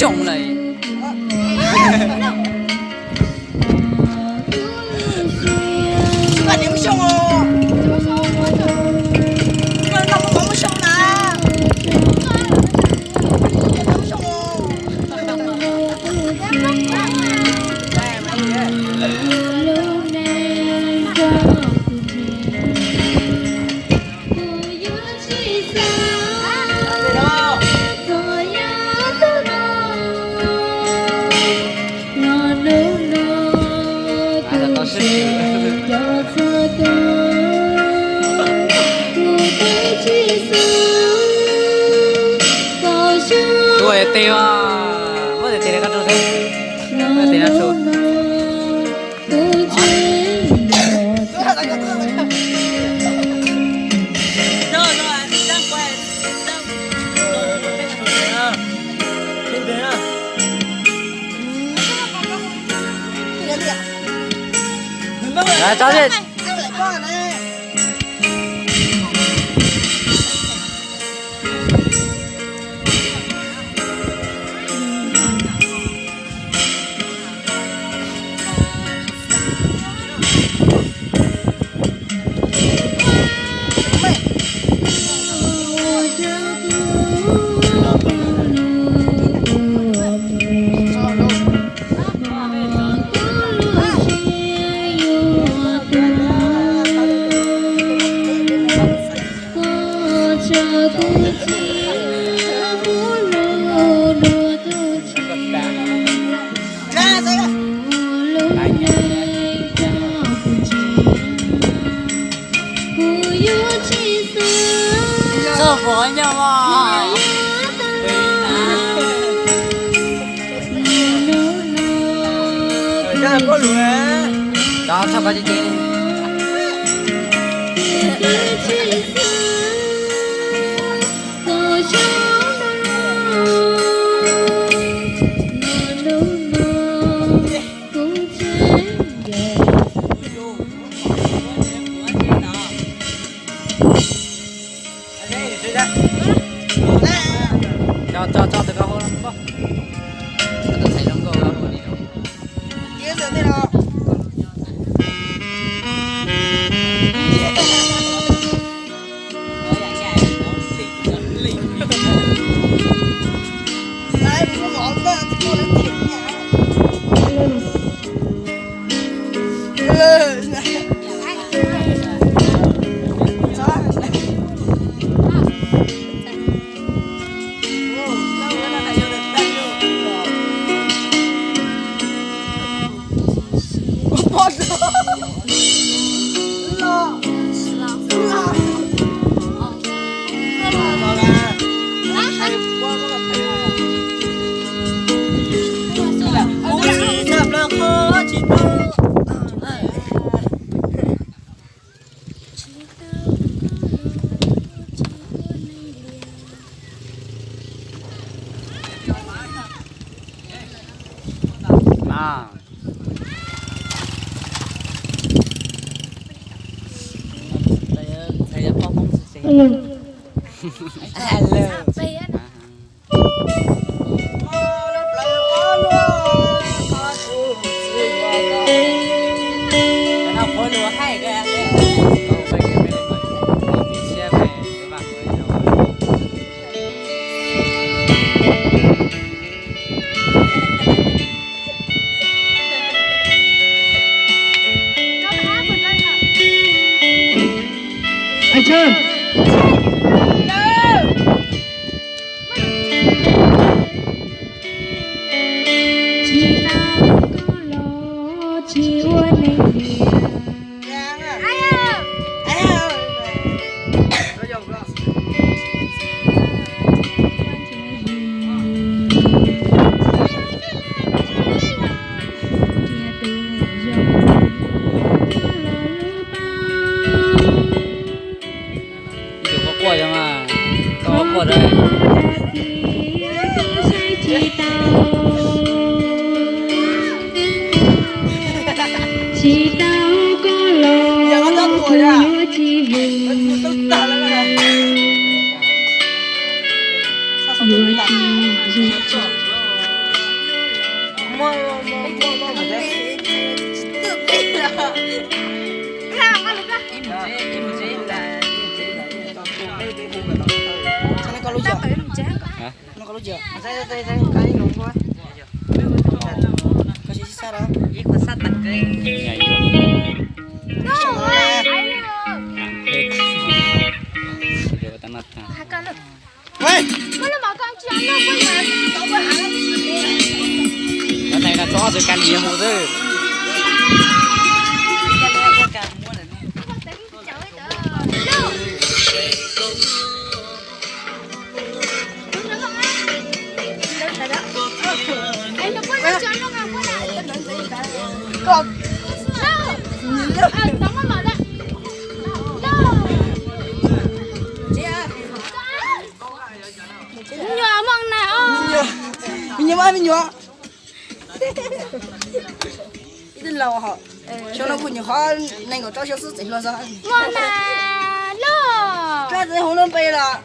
Xyoo lawm. Tus tes, muab tes tes koj rau thiab. Muab tes no rau. Tso li. Txog pom nyob mas. Txog pom ces ces. Tso, tso, tso tus koj hu no, tus ntxhais zoo nkauj koj hu li no. Tsis tau koj los tsis ua neeg tiag. Ib tug quaj quaj, ib tug quaj quaj. Tsis tau, tsis tau koj los Me nyuam, me nyuam. Ib tug laus hos, xyoo no kuv nyuam qhuav nees nkaum rau xyoo xwb txawm hluas xwb. Ua mas loj. Koj txiv hu lub npe los?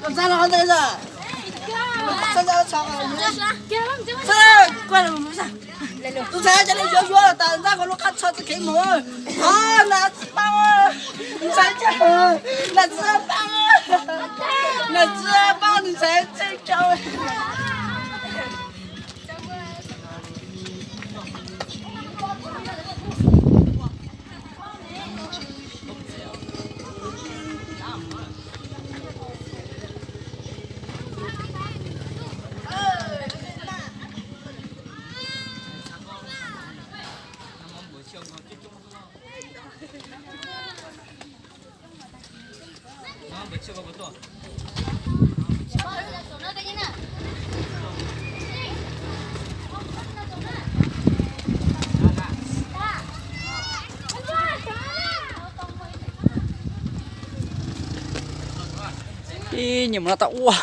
Koj txaj los ntawd, txaj, txaj, txaj, txaj, kuaj los mus txaj. Tus ntxhais cov neeg yuav yuav los tas ntxaj qhov lub qab tsho txoj kev mus. Hov, nas txawj paub, ntxhais txawj, nas txawj paub, nas txawj paub, tus ntxhais txawj tau. Ib nyuam no tau ua.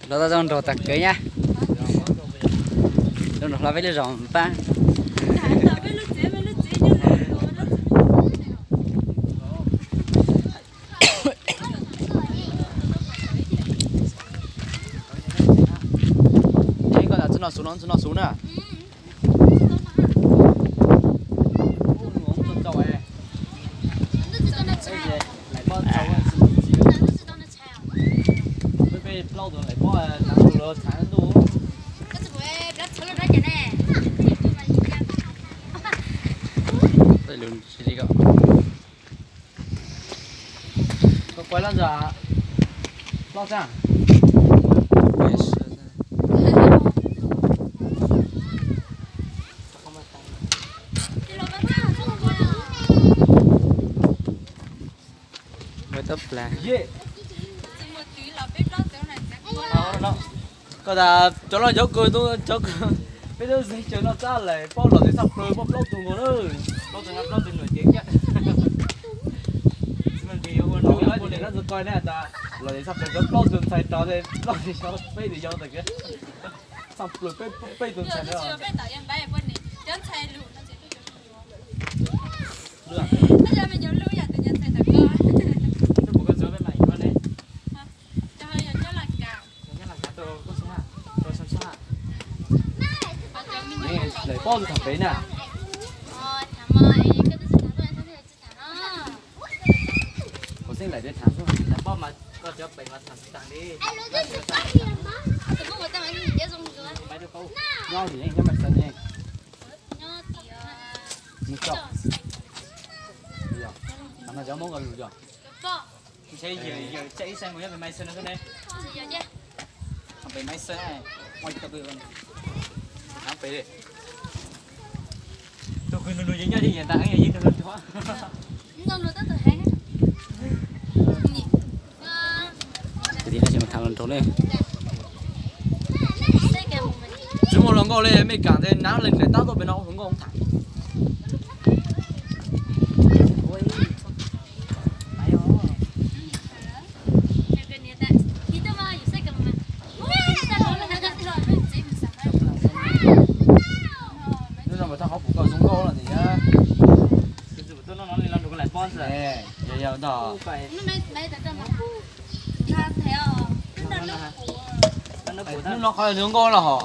Los tau zoo nraug tag kev nyab. Zoo nraug hlo peb lub zos pab. Koj tas txij no xub no, txij no xub na. Koj kuaj loj ntawd, loj tag. Tab plas. Koj tas cov loj cov kawg, peb twb xeeb caws noj txaj lawm, paub los tias txhaj plaws, paub plaub tug nkaus na. Plaub tug, plaub tug nws ces kiag. Los tias txhaj plaws cov plaub tug ntxhais rov, plaub tug xyov peb tug yau tas kiag. Txhaj plaws peb tug ntxhais na. Lawv paub tug tham pem na. Kuv xeeb lawv tias tham xwb, lawv paub mas koj cov pem mas tham tsis tag li. Nyob li nyob Maiv Xeeb ne. Nws tso. Yog, no cov Hmoob nkaus yus yog. Ntshe yawm yawm tseem ib xeem mus nyob pem Maiv Xeeb no xwb ne. Pem Maiv Xeeb, ua cov pem, pem li. Tus kwv nws nws yeej nyob li yam ntag, yeej nws nws. Kwv tij, no ces mus tham hluas nraug li. Tsis muaj hluas nkauj li, Mej Kam tes nav leej daim tab tuaj pem no ua hluas nkauj tham. Yog, yog ntag. Hnub no qhov yuav nkauj los hos.